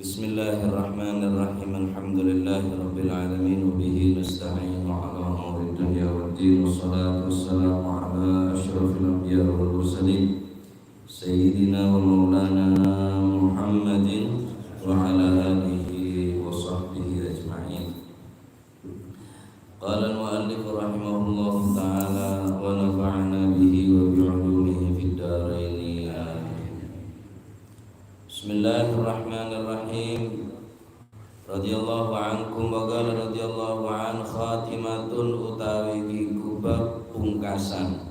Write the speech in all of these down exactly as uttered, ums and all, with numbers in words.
بسم الله الرحمن الرحيم. الحمد لله رب العالمين، وبه نستعين على أمور الدنيا والدين، والصلاة والسلام على أشرف الأنبياء والمرسلين، سيدنا ومولانا محمد وعلى آله وصحبه أجمعين. قال المؤلف رحمه الله تعالى ونفعنا به وبعلومه في الدارين، آمين. بسم الله الرحمن الرحيم. رضي الله عنكم وقال رضي الله عنه، خاتمة utawi ghi' ghubâ pungkasan.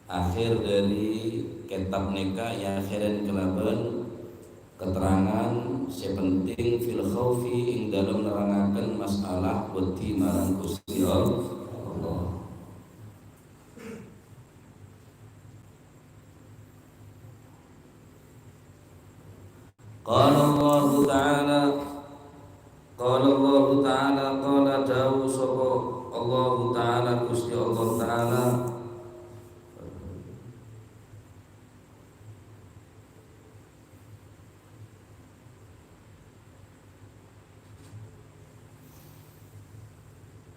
Akhir dhâri kètab nèka èakhèrè kalabân keterangan sè penting fil khaufi ing dâlem nerangaken masalah wedi marang Gusti Allah. Qala Allahu Ta'ala, qala Allahu Ta'ala, qala dâwuh sapa Allahu Ta'ala, Gusti Allah Ta'ala,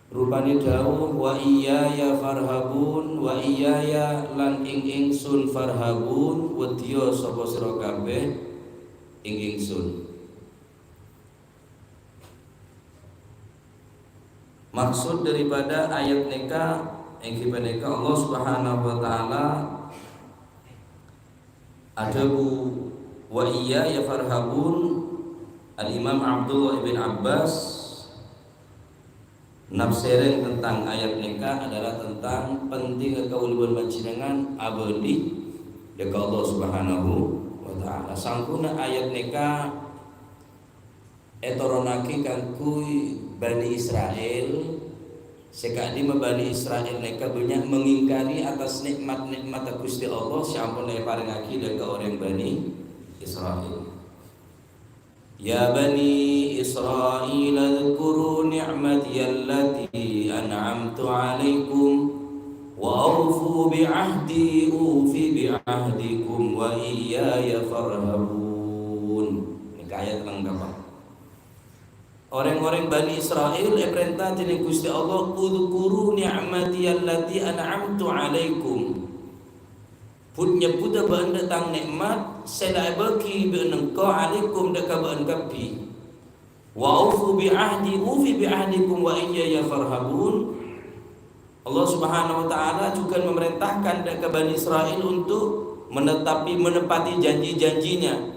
Rupane dhawuh, "Wa iyyaya farhabun, wa iyyaya lan ing ingsun farhabun, weddiya sapa sira kabeh ing ingsun." Maksud daripada ayat neka, enggi paneka Allah Subhanahu wa Ta'ala adhabu, "Wa iyyaya farhabun." Al-Imam Abdullah ibn Abbas nafseren tentang ayat neka adalah tentang pentingnga kaulâ bân panjhennengngan abâli dâ' ka Allah Subhanahu wa Ta'ala. Sangghuna ayat neka etoronnagi kaangghuy Bani Isra'il, sè ka'dimma Bani Isra'il neka bânnya' mengingkari atas nikmat-nikmatta Gustè Allah sè ampon èparengngagi dâ' ka orèng Bani Isra'il. "Ya Bani Isra'il, adzkuru ni'matiyallati an'amtu 'alaikum, wa aufu bi 'ahdi ufi bi 'ahdikum, wa iyyaya farhabun." Nèka ayat lengkap. Orèng-orèng Bani Isra'il èparènta dènèng Gustè Allah, "Udzkuru ni'matiyallati an'amtu 'alaikum." Bhut-nyebbhudhâ bâ'na tang nè'mat sè la èbâghi bi' engko' 'alaikum dâ' ka bâ'na kabbhi. "Wa aufu bi 'ahdi ufi bi 'ahdikum wa iyyaya farhabun." Allah Subhanahu wa Ta'ala juga memerintahkan dâ' ka Bani Isra'il untuk menetapi, menepati janji-janjinya.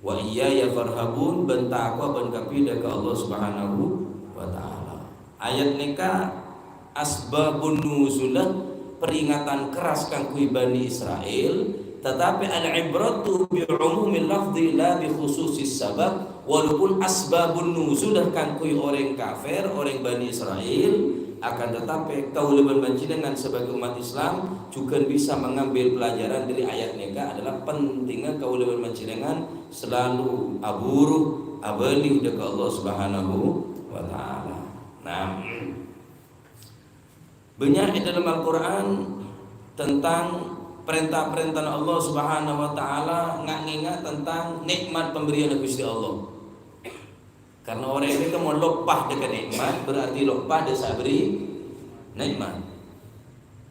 "Wa iyyaya farhabun," bân takowa bân kabbhi dâ' ka Allah Subhanahu wa Ta'ala. Ayat nèka asbabun nuzullah, peringatan keras kaangghuy Bani Isra'il, tetapi al-ibratu bi umumil lafzi la bi khususis sabab, walaupun asbabun nuzullah kaangghuy orèng kafir, orèng Bani Isra'il, akan tetapi kaulâ bân panjhennengngan sebagai umat Islam juga bisa mengambil pelajaran dari ayat nèka adalah pentingnya kaulâ bân panjhennengngan selalu aburu, abâli dâ' ka Allah Subhanahu wa Ta'ala. Nah, bânnya' è dâlem Al-Qur'an tentang parènta-parèntana Allah Subhanahu wa Ta'ala, nga'-ngènga' tentang nè'mat pemberianna Gustè Allah. Karna orèng nèka mon loppa dâ' ka nè'mat, berarti loppa dâ' sabâri nè'mat.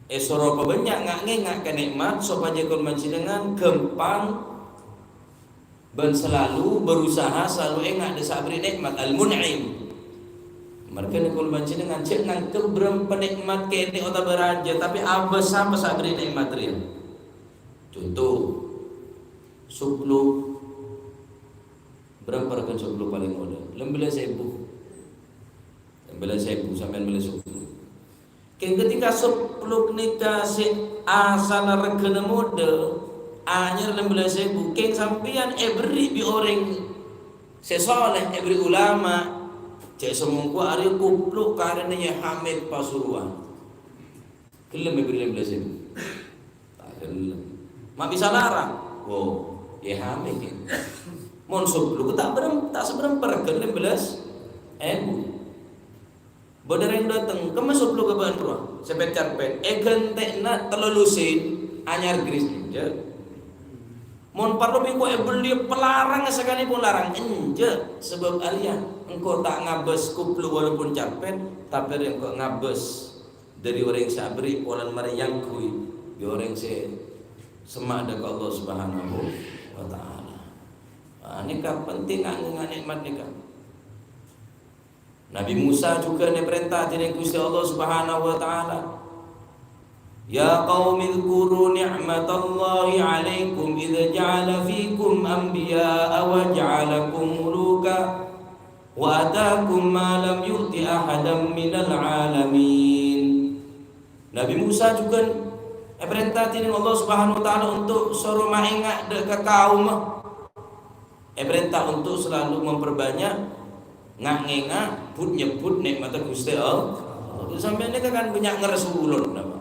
Èsoro pabânnya' nga'-ngènga' ka nè'mat, sopajâ kaulâ bân panjhennengngan ghâmpang bân salalu berusaha salalu ènga' dâ' sabâri nè'mat, Al-Mun'im. Marghâna kaulâ bân panjhennengngan jhâ' nganggep bârâmpa nè'mat kènè' otabâ rajâ, tapè abâs sapa sabâri nè'mat rèya. Conto, soblok. Bârâmpa règhâna soblok palèng molè? Lèmbellâs èbu. Lèmbellâs èbu sampèyan mellè soblok. Kèng ketika soblok nèka sè asalla règhâna molè, anyar lèmbellâs èbu, kèng sampèyan èberri' bi' orèng sè soleh, èberri' ulama, jhâ' samongko arèya koplok karèna Yè Hamid Pasuruan. Ghellem èberri' lèmbellâs èbu? Ta' ghellem. Ma' bisa larang? Wo, Yè Hamid. Mon soblok ta' bârâmpa, ta' sabârâmpa règhâna lèmbellâs èbu. Bâdâ rèng dâteng, "Kemma soblok ka bâ'na rowa?" Sè pèt-carpèt. Èghântè'na tello lusin, anyar gris. Jhâ'. Mon parlo bi' engko' èbelli palarang sakalèpon larang, enjâ', sabâb arèya engko' ta' ngabâs kupluk walaupun capèt, tapè arèya engko' ngabâs dhâri orèng sè aberri' polana marè èangghuy bi' orèng sè semma' dâ' ka Allah Subhanahu wa Ta'ala. Ah, nèka penting nga'-, nga-, nè'mat nèka. Nabi Musa jhughân èparènta dâri Ghustè Allah Subhanahu wa Ta'ala, "Ya qaumi dzkuru ni'matallahi 'alaikum idz ja'ala fikum anbiya'a wa ja'alakum muluka wa atakum ma lam yu'ti ahadan minal 'alamin." Nabi Musa jhughân èparènta dâri Allah Subhanahu wa Ta'ala untuk soro maènga' dâ' ka kaumma. Èparènta untuk selalu memperbanyak nga'-, ngènga', but-nyebbhut nè'matta Ghustè Allah. Sampèyan nèka kan bânnya' ngarsu ulun, napa?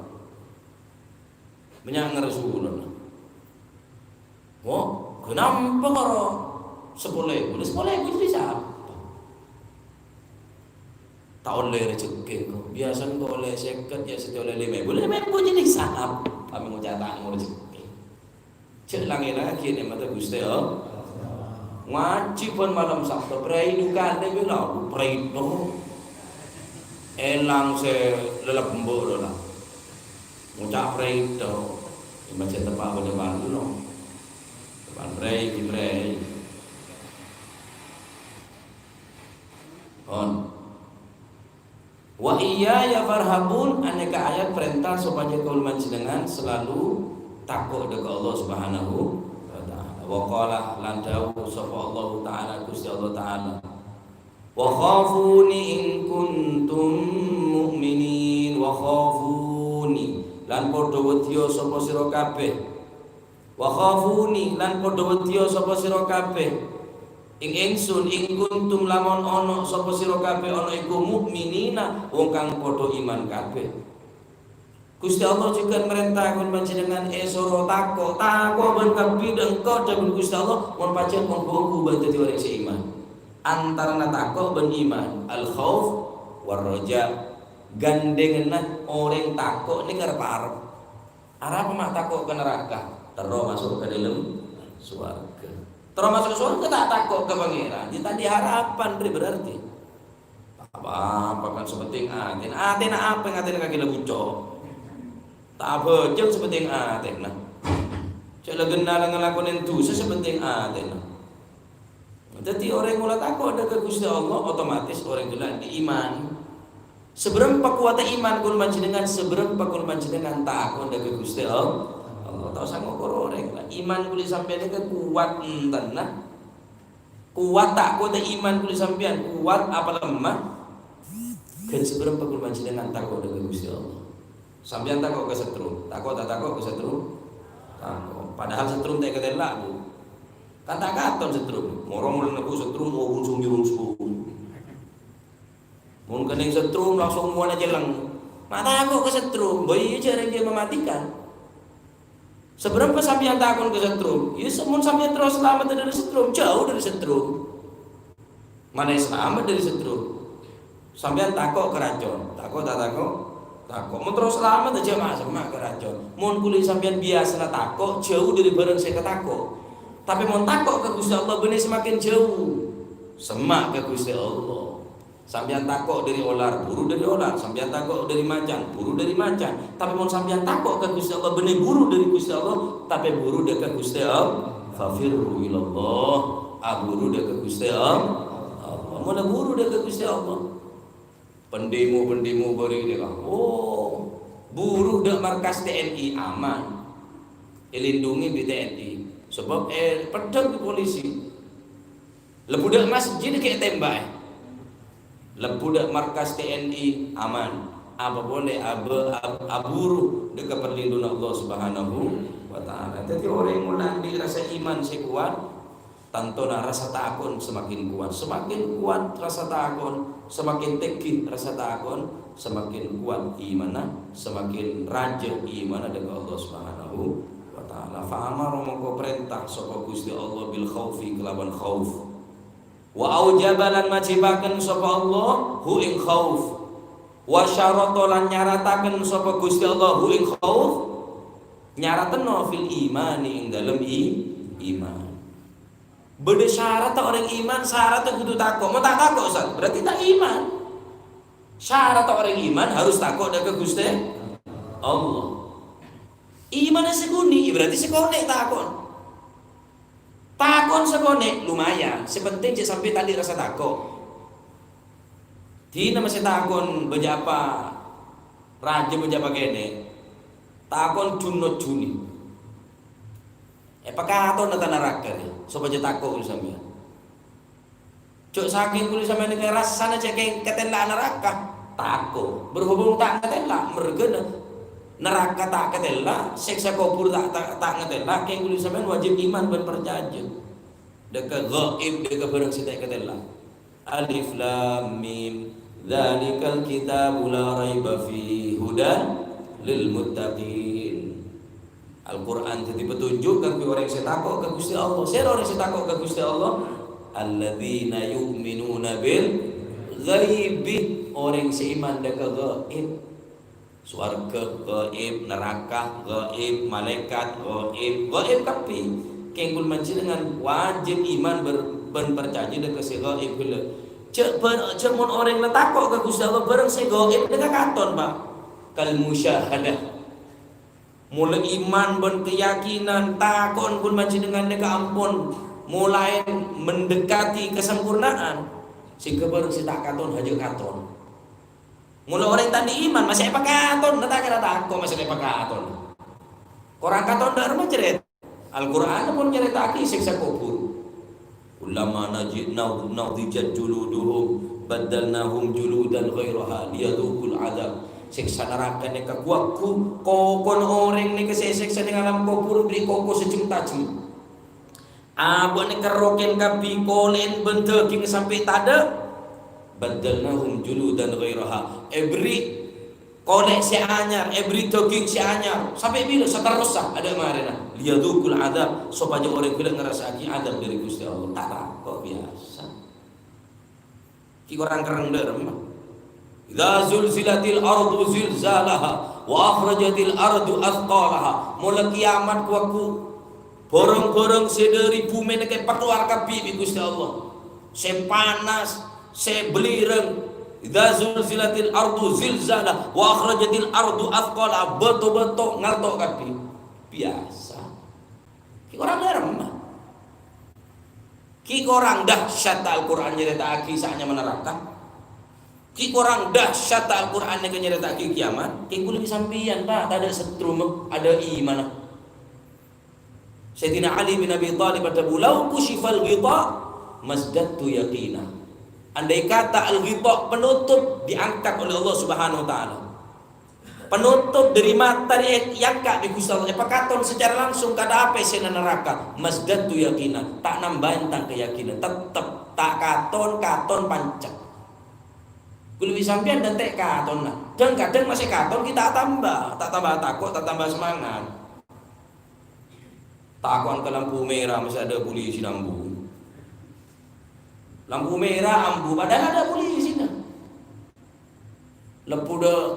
Bânnya' ngarsu ulun. Oh, kenapa karo sapolo èbu? Lah, sapolo èbu jâdiyâ sapa? Ta' ollè rejhekkè engko'. Biyasana engko' ollè sèket, ya sèttong ollè lèma èbu. Lèma èbu jâdiyâ sapa? Kami mau catat mau rejhekkè. Jhâ' lang-èlangaghi nè'matta Ghustè Allah. Ngajhi bân malem Sabtu, prèi dukane bi' la, prèi to. Èlang sè lelep embu' lo la. Ngoca' prèi to. Macet tepa' bâdâ bâlu lo. Tepa' prèi, di prèi. On. "Wa iyaya farhabun," anèka ayat parènta sopajâ kaulâ panjhennengngan salalu tako' dâ' ka Allah Subhanahu wa Ta'ala. Wa qala, lan dhâbu sapa Allah Ta'ala, Ghustè Allah Ta'ala, "Wa khafuni in kuntum mu'minin, wa khafuni," lan padhâ wedhiyâ sapa sira kabèh. "Wa khafuni," lan padhâ wedhiyâ sapa sira kabèh, "ing ingsun, in kuntum," lamon ana sapa sira kabèh, ana iku, "mu'minina," wong kang padhâ iman kabèh. Ghustè Allah jhughân marènta kaulâ panjhennengngan èsoro tako', tako' bân kabbhi dâ' engko', dhâbuna Ghustè Allah, mon pajhât ongghu-ongghu bân dhâddhi orèng sè iman. Antarana tako' bân iman, al-khauf war-raja. Ghândhènganna orèng tako' nèka arep-arep. Arapa ma' tako' ka naraka? Terro maso' ka dâlem sowarghâ. Terro maso' sowarghâ ta' tako' ka Pangèran. Jâ' tadâ' harapan rè berarti. Ta' apa-apa kan sè pentèng atèna. Atèna apa? Atèna kakè la bucco'. Ta' abhâjâng sè pentèng atèna. Jâ' la ghenna la ngalakonè dhusa sè pentèng atèna. Dhâddhi, orèng mola tako' dâ' ka Ghustè Allah, otomatis orèng ghellâ' andi' iman. Sabârâmpa kowatta iman kaulâ panjhennengngan, sabârâmpa kaulâ panjhennengngan tako' dâ' ka Ghustè Allah. Allah ta' osa ngokor orèng. Iman kaulâ sampèyan nèka kowat enten, nah. Kowat ta' kowat iman kaulâ sampèyan, kowat apa lemah? Ghân sabârâmpa kaulâ panjhennengngan tako' dâ' ka Ghustè Allah. Sampèyan tako' ka setrum, tako' ta' tako' ka setrum? Tako'. Padahal setrum ta' èkatella', Bu. Kan ta' katon setrum. Moro mula nebbhu setrum, oh, bun sung-, bun sung. Mon kennèng setrum, langsung mowana celleng. Ma' tako' ka setrum, bâ iyâ jârèng dia mematikan. Sabârâmpa sampèyan tako' ka setrum? Iyâ, se-, mon sampèyan terro salamet dâri setrum, jhâu dâri setrum. Ma'lè salamet dâri setrum. Sampèyan tako' ka racon? Tako' ta' tako'? Tako'. Mon terro salamet, jhâ' ma'-, semma' ka racon. Mon kulâ sampèyan biyasana tako', jhâu dâri bhârâng sè èkatako'. Tapè mon tako' ka Ghustè Allah, bânnè semakin jhâu. Semma' ka Ghustè Allah. Sampèyan tako' dâri olar, buru dâri olar. Sampèyan tako' dâri macan, buru dâri macan. Tapè mon sampèyan tako' ka Ghustè Allah, bânnè buru dâri Ghustè Allah, tapè buru dâ' ka Ghustè Allah. Fafirru ilallah. Aburu dâ' ka Ghustè Allah. Mon aburu dâ' ka Ghustè Allah. Pendemo-pendemo bâri' nèka. Oh, buru dâ' markas T N I, aman. Èlindungi bi' T N I. Sabâb, eh, peddhâng bi' polisi. Lebbu dâ' masjid ghi' ètemba'è. Lebbu dâ' markas T N I, aman. Apa polè ab-, ab-, aburu dâ' ka perlindungan Allah Subhanahu wa Ta'ala. Dhâddhi, orèng mon la andi' rasa iman sè kowat, tantona rasa tako'na semakin kowat. Semakin kowat rasa tako'na, semakin tèngghi rasa tako'na, semakin kowat imanna, semakin rajâ imanna dâ' ka Allah Subhanahu wa Ta'ala. Fa amara, mongko parènta sapa Ghustè Allah bil khaufi, kelawan khauf. Wa aujaba, lan majibaken sapa Allah hu ing khauf. Wa syarata, lan nyarataken sapa Ghustè Allah hu ing khauf. Nyaratenno fil imani, ing dalem i-, iman. Bâdâ syaratta orèng iman, syaratta kodhu tako'. Mon ta' tako', Ustaz, berarti ta' iman. Syaratta orèng iman harus tako' dâ' ka Ghustè Allah. Imanna sakonè', ya berarti sakonè' tako'na. Tako'na sakonè', lumayan. Sè penting jhâ' sampè' ta' andi' rassa tako'. Dinah masè tako'na bâjâ apa rajâ bâjâ apa kènè'. Tako'na jhunot jhunè. Èpakatona ta' naraka rèya, sopajâ tako' sampèyan. Jhâ' sakèng kulâ sampèyan nèka rassana jhâ' kèng katèlla'a naraka, tako'. Berhubung ta' ngatèlla', mergâna naraka ta' katèlla', sèksa kobhur ta', ta', ta' ngatèlla', kèng kulâ sampèyan wajib iman bân parcajâ. Dâ' ka ghaib, dâ' ka bhârâng sè ta' katèlla'. Alif Lam Mim. Dzalikal kitabu la raiba fihi hudan lil muttaqin. Al-Qur'an dhâddhi petunjuk kaangghuy orèng sè tako' ka Ghustè Allah. Sèra orèng sè tako' ka Ghustè Allah? Alladzina yu'minuna bil ghaibi, orèng sè iman dâ' ka ghaib. Sowarghâ ghaib, naraka ghaib, malaèkat ghaib, ghaib kabbhi. Kèng kulâ panjhennengngan wajib iman ber-, bân parcajâ dâ' ka sè ghaib ghellâ'. Jhâ' bâ-, jhâ' mon orèng la tako' ka Ghustè Allah, bhârâng sè ghaib nèka katon, Pak. Kal musyahadah. Mola iman bân keyakinan, tako'na kulâ panjhennengngan nèka ampon molaè mendekati kesempurnaan, sehingga bhârâng sè ta' katon, hajâ' katon. Mola orèng ta' andi' iman, masè èpakaton, ta' kèra tako', masè èpakaton. Korang katon dâ' remma cerrèt. Al-Qur'an pon nyarèta'aghi sèksa kobhur. "Kullama naji-, nau-, nadijat juluduhum, baddalnahum juludan ghairaha liyadzuqul adzab." Sèksa naraka nèka ghu-lagghu, kokona orèng nèka sè èsèksa neng alam kobhur bâri' koko sè jhem-tajhem. Abâ' nèka rokèn kabbhi, kolè'en bân dhâghing sampè' tadâ'. "Baddalnahum juludan ghairaha." Èbherri' kolè' sè anyar, èbherri' dhâghing sè anyar, sampè' bilâ saterrossa adâ' marèna. "Liyadzuqul adzab," sopajâ orèng ghellâ' ngarassa'aghi adzab dâri Ghustè Allah. Ta' tako', biyasa. Ghi' korang kerrèng dâ' remma. "Idza zulzilatil ardu zilzalaha wa akhrajatil ardu atsqalaha." Mola kiyamat ghu-lagghu, bhârâng-bhârâng sè dâri bhumè nèka èpakalowar kabbhi bi' Ghustè Allah. Sè panas, sè bellireng. "Idza zulzilatil ardu zilzalaha wa akhrajatil ardu atsqalaha." Bâto-bâto ngalto' kabbhi. Biyasa. Ghi' korang dâ' remma. Ghi' korang dahsyatta Al-Qur'an nyarèta'aghi sè anyama naraka. Ghi' korang dahsyatta Al-Qur'an nèka nyarèta'aghi kiyamat. Kèng kulâ bi' sampèyan, Pak, tadâ' settruna, adâ' imanna. Sayyidina Ali bin Abi Thalib adhâbu, "Lau kusyifal ghita' mazdadtu yaqina." Andai kata al-ghita', penutup, diangkat oleh Allah Subhanahu wa Ta'ala, penutup dâri mata è-, èangka' bi' Ghustè Allah, èpakaton secara langsung ka dâ' apa sè neng naraka, mazdadtu yaqina, ta' nambâi tang keyakinan, tettep ta' katon, katon pancet. Kulâ bi' sampèyan dântè' katonna. Dhâng-kadhâng masè katon, ghi' ta' atamba, ta' atamba tako', ta' atamba semangat. Tako'an ka lampu mèra, masè adâ' polisi lampu. Lampu mèra ambu, padahal adâ' polisina. Lebbhu dâ',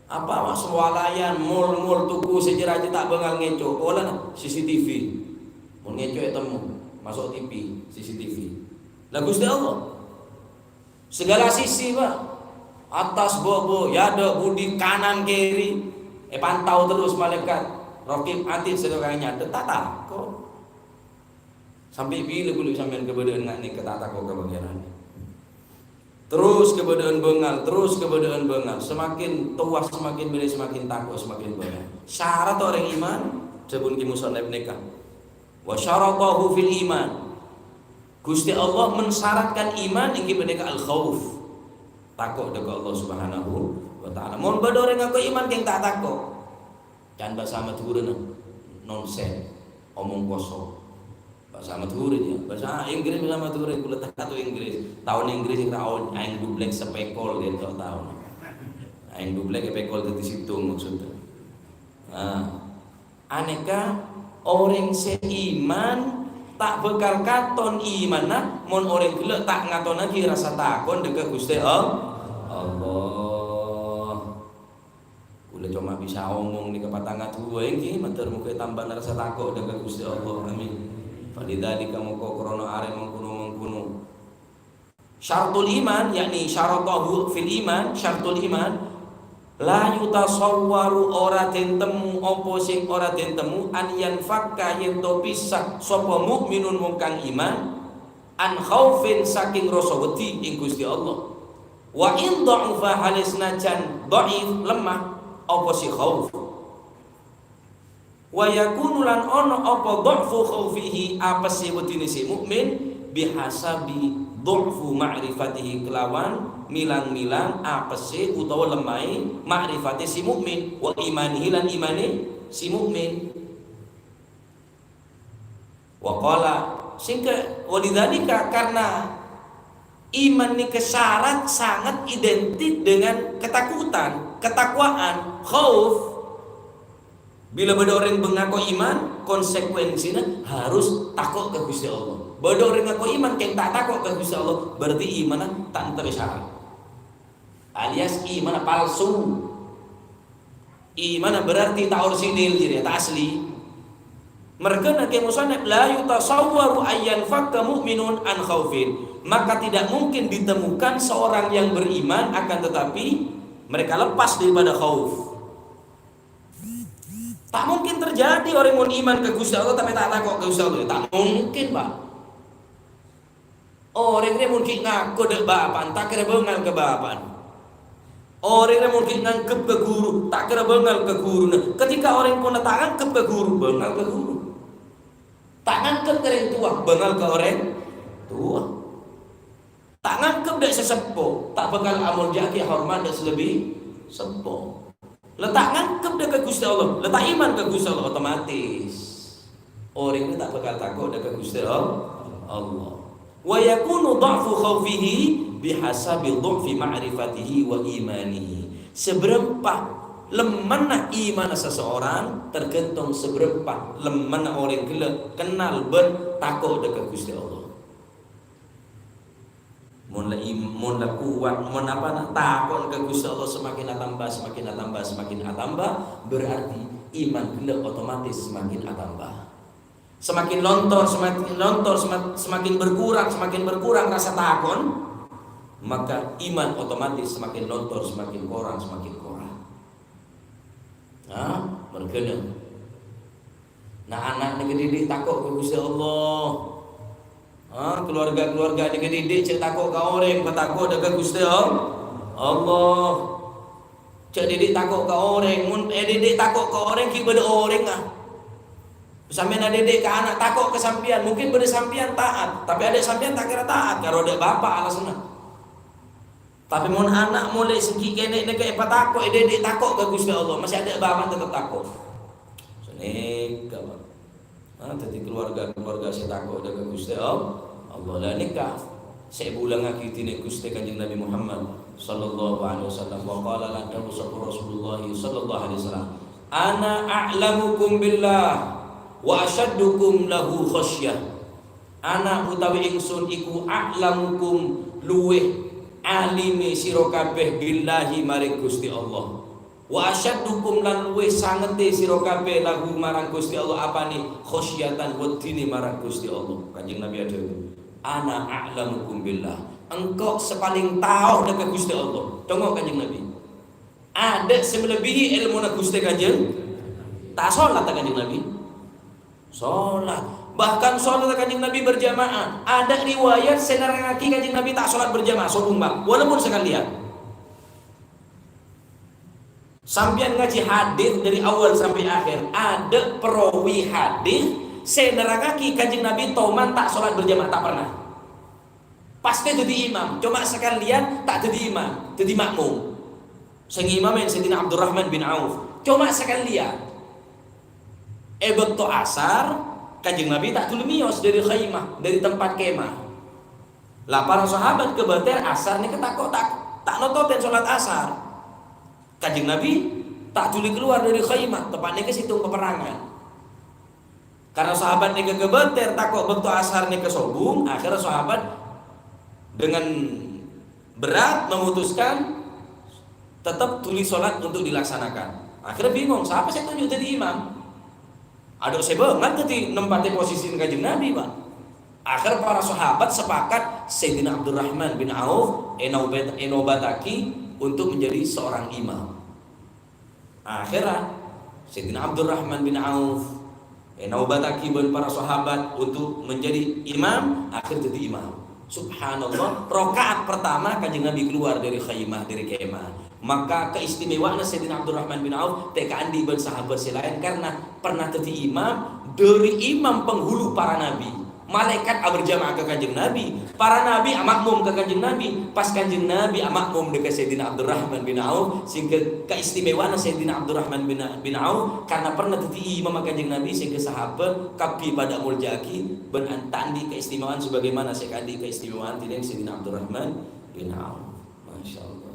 apa, wa-, swalayan, mall-mall, toko sè jâ-rajâ ta' bângal ngèco', polana C C T V. Mon ngèco' ètemmo, maso' T V, C C T V. Lah, Ghustè Allah. Saghâlâ sisi, Pak. Attas, bâbâ, è adâ', budi, kanan, kiri. Èpantau terros malaèkat Raqib Atid sè tokang nyadhâ', ta' tako'. Sampè' bilâ kulâ sampèyan kabâdâ'ân nga' nèka ta' tako' ka Pangèran? Terros kabâdâ'ân bângal, terros kabâdâ'ân bângal. Semakin towa, semakin bâli, semakin tako', semakin bângal. Syarat orèng iman, dhâbuna ki musannif nèka. Wa syaratahu fil iman. Ghustè Allah mensyaratkan iman ènggi panèka al-khauf. Tako' dâ' ka Allah Subhanahu wa Ta'ala. Mon bâdâ orèng ngako iman, kèng ta' tako'. Can bhâsa Madhurâna, nonsen, omong kosong. Bhâsa Madhurâ, yâ. Bhâsa Inggris, bhâsa Madhurâ, kulâ ta' kato Inggris. Taon Inggris, taon aèng dublek sapèkol, gitu, taon. Aèng dublek èpèkol dâddhi sèttong, maksudnya. Nah, anèka orèng sè iman ta' bhâkal katon imanna mon orèng ghellâ' ta' ngatonaghi rassa tako' dâ' ka Ghustè All-, Allah. Kulâ Coma bisa omong nèka patang atu wae, ènggi mator moga tambana rasa tako' dâ' ka Ghustè Allah. Amin. Falidzalika mongko krana arè mangkono-mangkono. Syartul iman, yakni syaratahu fil iman, syartul iman, la yutasawwaru ora den temmo apa sing ora den temmo an yanfakka yen to pisah sapa mukminun wong kang iman, an khaufin saking rasa wedi ing Ghustè Allah. Wa in dha'ufa hale senajan dhaif, lemah, apa si khauf. Wa yakunu lan ana apa dha'fu khaufihi, apese wedine si mukmin, bihasabi dha'fu ma'rifatihi, kelawan milang-milang apese utawa lemahe ma'rifate si mukmin, wa imanihi lan imane si mukmin. Wa qala, sehingga walidzalika, karena iman nèka syarat sangat identik dengan ketakutan, ketakwaan, khauf. Bila bâdâ orèng bâ-, ngako iman, konsekuensina harus tako' ka Ghustè Allah. Bâdâ orèng ngako iman, kèng ta' tako' ka Ghustè Allah, berarti imanna ta' entar syarat. Alias imanna palsu. Imanna berarti ta' orisinil, jadi ta' asli. Mergana ke musannif, "La yutasawwaru ayyan fakka mu'minun an khaufin." Maka tidak mungkin ditemukan seorang yang beriman, akan tetapi mereka lepas daripada khauf. Ta' mungkin terjadi orèng mon iman ka Ghustè Allah, tapi ta' tako' ka Ghustè Allah. Ta' mungkin, Pak. Orèng rè mon ghi' ngako dâ' bapa'na, ta' kèra bângal ka bapa'na. Orèng rè mon ghi' nganggep ka ghuru, ta' kèra bângal ka ghuruna. Ketika orèng pon ta' nganggep ka ghuru, bângal ka ghuru. Ta' nganggep ka orèng towa, bângal ka orèng towa. Ta' nganggep dâ' sè seppo, ta' bhâkal amolja'aghi hormat dâ' sè lebbi seppo. La ta' nganggep dâ' ka Ghustè Allah, la ta' iman ka Ghustè Allah, otomatis orèng ta' bhâkal tako' dâ' ka Ghustè Allah. Wa yakunu dha'fu khaufihi bihasabi dha'fi ma'rifatihi wa imanihi. Sabârâmpa lemmana imanna seseorang tergantung sabârâmpa lemmana orèng ghellâ' kennal bân tako' dâ' ka Ghustè Allah. Mon la im-, mon la kuwat, mon apa, na, tako' ka Ghustè Allah semakin atamba, semakin atamba, semakin atamba, berarti iman ghellâ' otomatis semakin atamba. Semakin lontor, semakin lontor, semak-, semakin berkurang, semakin berkurang rasa takon, maka iman otomatis semakin lontor, semakin korang, semakin korang. Nah, mergana. Nah, ana' nèka didik tako' ka Ghustè Allah. Ah, keluarga-keluarga nèka didik jhâ' tako' ka orèng, patako' dâ' ka Ghustè All-, Allah. Jhâ' didik tako' ka orèng. Mon èdidik tako' ka orèng, ghi' bâdâ orèng, ah. Sampèyan adidik ka ana' tako' ka sampèyan, mungkin bâdâ sampèyan taat, tapè adâ' sampèyan ta' kèra taat, karo adâ' bapa' alasanna. Tapè mon ana' molaè sè ghi' kènè' nèka èpatako', èdidik tako' ka Ghustè Allah, masih adâ' bapa' tetep tako'. Sanèka, Pak. Ah, dhâddhi keluarga-keluarga sè tako' dâ' ka Ghustè Allah. Allah la nèka sè èbulângaghi dinèng Ghustè Kanjeng Nabi Muhammad sallallahu alaihi wasallam. Wa qala lan dhâbu sapa Rasulullah sallallahu alaihi wasallam, "Ana a'lamukum billah wa asyaddukum lahu khasyah." Ana utawi ingsun iku a'lamukum, luwih alime sira kabeh, billahi, maring Gusti Allah. Wa asyaddukum, lan luwih sangete sira kabeh, lahu, marang Gusti Allah, apane, khosyatan, wedine marang Gusti Allah. Kanjeng Nabi adhâbu, "Ana a'lamukum billah." Engko' sè paleng tao dâ' ka Gusti Allah. Dongo Kanjeng Nabi. Adâ' sè melebihi ilmuna Gusti Kanjeng? Ta' solat ta' Kanjeng Nabi? Solat. Bahkan solat Kanjeng Nabi berjamaah. Adâ' riwayat sè nerrangngagi Kanjeng Nabi ta' solat berjamaah, sobung, Pak. Walaupun sakalèyan. Sampèyan ngajhi hadis dâri awal sampè' akhèr, adâ' perawi hadis sè nerrangngagi Kanjeng Nabi toman ta' solat berjamaah, ta' pernah. Pastè dhâddhi imam, coma sakalèyan ta' dhâddhi imam, dhâddhi makmum. Sè ngimamè Sayyidina Abdurrahman bin Auf, coma sakalèyan. È bâkto asar, Kanjeng Nabi ta' dhuli mèyos dâri khaimah, dâri tempat kemah. Lah, para sahabat kabâter asar nèka tako' ta', ta' nototèn solat asar. Kanjeng Nabi ta' dhuli kalowar dâri khaimah, tempat nèka sèttong paperrangan. Karena sahabat nèka kabâter tako' bâkto asar nèka sobung, akhirnya sahabat dengan berat memutuskan tetap dhuli solat untuk dilaksanakan. Akhirnya bingung, sapa sè toju' dhâddhi imam? Adhu' sè bângal dhâddhi nempatè posisina Kanjeng Nabi, Pak. Akhir para sahabat sepakat Sayyidina Abdurrahman bin Auf enobat-, enobataghi untuk menjadi seorang imam. Akhirnya Sayyidina Abdurrahman bin Auf enobataghi bân para sahabat untuk menjadi imam, akhir dhâddhi imam. Subhanallah, rakaat pertama Kanjeng Nabi keluar dari khaymah, dari kemah. Maka keistimewaanna Sayyidina Abdurrahman bin Auf tè kaandi' bân sahabat sè laèn karena pernah dhâddhi imam, dhâri imam penghulu para nabi. Malaèkat aberjamaah ka Kanjeng Nabi, para nabi amakmum ka Kanjeng Nabi. Pas Kanjeng Nabi amakmum dhâ' ka Sayyidina Abdurrahman bin Auf, sehingga keistimewaanna Sayyidina Abdurrahman bin, bin Auf karena pernah dhâddhi imam Kanjeng Nabi, sehingga sahabat kabbhi padâ amolja'aghi bân an-, ta' andi' keistimewaan sebagaimana sè kaandi' keistimewaan dhâddhi Sayyidina Abdurrahman bin Auf. Masya Allah.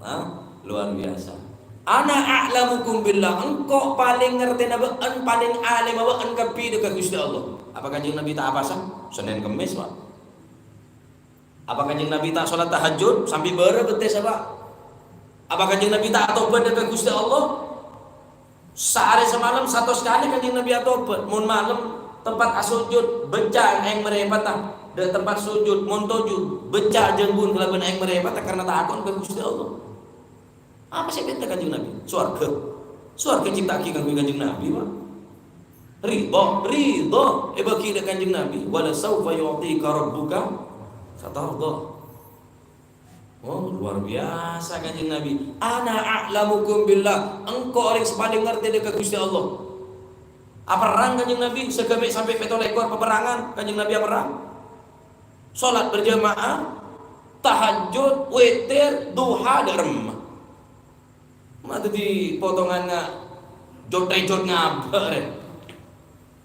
Hah? Luar biasa. "Ana a'lamukum billah." Engko' palèng ngartèna bâ'ân, palèng alèmma bâ'ân kabbhi dhâ' ka Ghustè Allah. Apa Kanjeng Nabi ta' apasa? Sennèn Kemmès, Pak. Apa Kanjeng Nabi ta' sholat tahajjud? Sampè' bârâ bâtessa, Pak. Apa Kanjeng Nabi ta' atobât dhâ' ka Ghustè Allah? Saarè samalem satos kalè Kanjeng Nabi atobât. Mon malem tempat asojud, bâcca aèng marèpatta. Dhâ' tempat sojud, mon toju', bâcca jhângghun kalabân aèng marèpatta karena tako' ka Ghustè Allah. Apa sè èpènta Kanjeng Nabi? Sowarghâ. Sowarghâ ècipta'aghi kaangghuy Kanjeng Nabi, Pak. Ridho, ridho èbâghi dhâ' Kanjeng Nabi. "Wa la saufa yu'tika rabbuka fatardha." Oh, luar biasa Kanjeng Nabi. "Ana a'lamukum billah." Engko' orèng sè palèng ngartè dhâ' ka Ghustè Allah. Aperrang Kanjeng Nabi, saghâbây sampè' pètto lèkor paperrangan, Kanjeng Nabi aperrang. Sholat berjamaah, tahajjud, witir, duha, dâ' remma. Ma' dhâddhi potonganna jot-rèjot ngabâ' rè.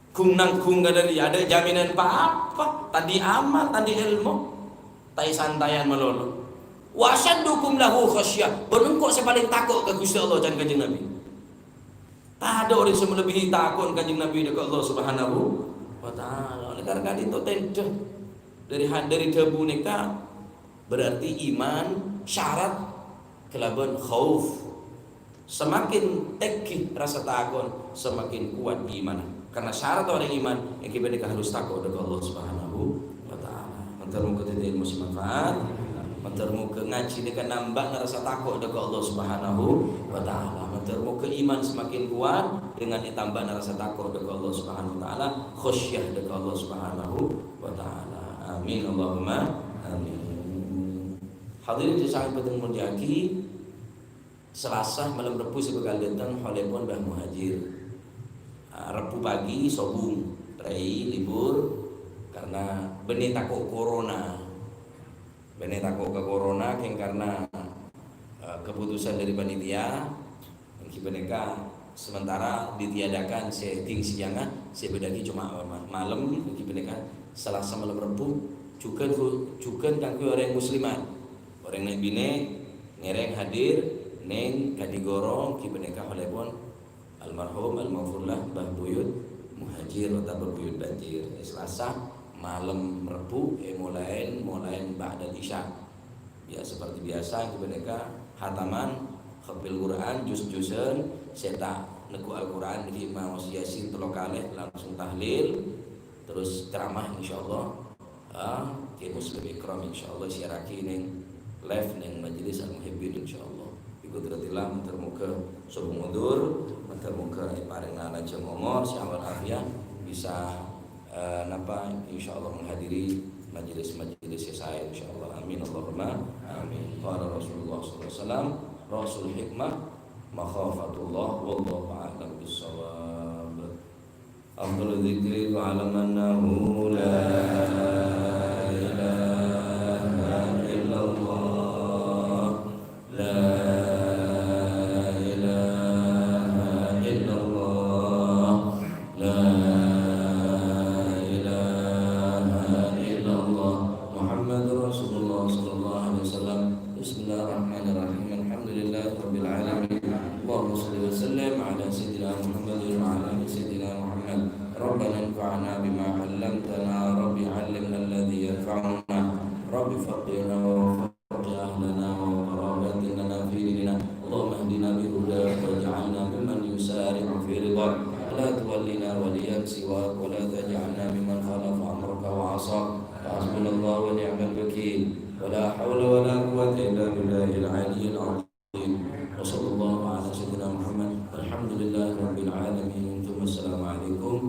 Ghung-nangghung kadhâddhi, adâ' jaminan pa-apa, ta' andi' amal, ta' andi' èlmo. Ta' èsantayân malolo. "Wa asyaddukum lahu khasyah." Bân engko' sè palèng tako' ka Ghustè Allah, can Kanjeng Nabi. Tadâ' orèng sè malebbihi tako'na Kanjeng Nabi dhâ' ka Allah Subhanahu wa Ta'ala. Oleh karena itu, tèdhâ dhâri had-, dhâri dhâbu nèka berarti iman syarat kalabân khauf. Semakin tèngghi rasa tako', semakin kuat iman. Karena syarat orèng iman, èngghi panèka harus tako' dhâ' ka Allah Subhanahu wa Ta'ala. Mandhâr moghâ dhâddhi èlmo sè manfaat. Mandhâr moghâ ngajhi nèka nambâna rasa tako' dhâ' ka Allah Subhanahu wa Ta'ala. Mandhâr moghâ iman semakin kuat dengan ètambâna rasa tako' dhâ' ka Allah Subhanahu wa Ta'ala, khosyah dhâ' ka Allah Subhanahu wa Ta'ala. Amin, Allahumma amin. Hadirin sè sanget bhâdhân molja'aghi, Selasa malem Rebbhu sè bhâkal dâteng, hollèpon Mbah Muhajir. Ah, Rebbhu pagi sobung, rèya libur karena bânnè tako' corona. Bânnè tako' ka corona, kèng karena, eh, keputusan dari panitia, èngghi panèka sementara ditiadakan sè dhing siyangnga, sè èbâdââghi coma ma-, malem, èngghi panèka Selasa malem Rebbhu, jhughân, jhughân kaangghuy orèng muslimat. Orèng nè'-binè' ngèrèng hadir neng kadhi ghuru èngghi panèka hollèpon almarhum almaghfurlah Mbah Buyut Muhajir otabâ Buyut Banjir. È Selasa malem Rebbhu, è molaèn, molaèn ba'dal isya. Ya, seperti biasa, èngghi panèka khataman, khappil Qur'an, juz-juzan, sè ta' neggu' Al-Qur'an, èngghi maos Yasin tello kalè, langsung tahlil, terus ceramah, insyaallah. Ah, Kiai Muslim Ikram, insyaallah, siarraghi neng live neng Majelis Al-Muhibbin, insyaallah. Bi qudratillah, mandhâr moghâ sobung udhur, mandhâr moghâ èparèngana lanjhâng omor, sehat wal afiat, bisa, eh, napa, insyaallah menghadiri majelis-majelis sè saè, insyaallah. Amin, Allahumma amin. Qala Rasulullah sallallahu alaihi wasallam, "Ra'sul hikmah makhafatullah, wallahu a'lam bissawab." Afdalu dzikri fa'lam annahu la ilaha illallah. La ilaha illallah. La ilaha illallah. Muhammadur Rasulullah sallallahu alaihi wasallam. Bismillahirrahmanirrahim. Alhamdulillahirabbil alamin. Allahumma shalli wa sallim ala sayyidina Muhammadin wa ala ali sayyidina Muhammad. Rabbana anfa'na bima 'allamtana, Rabbi 'allimna alladhi yanfa'una, Rabbi faqqihna wa faqqih ahlana wa qarabatin lana fi dinina. Allahumma ihdina bi hudak waj'alna mimman yang akan pergi. Wala haula wala quwwata illa billahil aliyyil azim. Wa sallallahu ala sayyidina Muhammad. Walhamdulillahi rabbil alamin. Tsumma assalamualaikum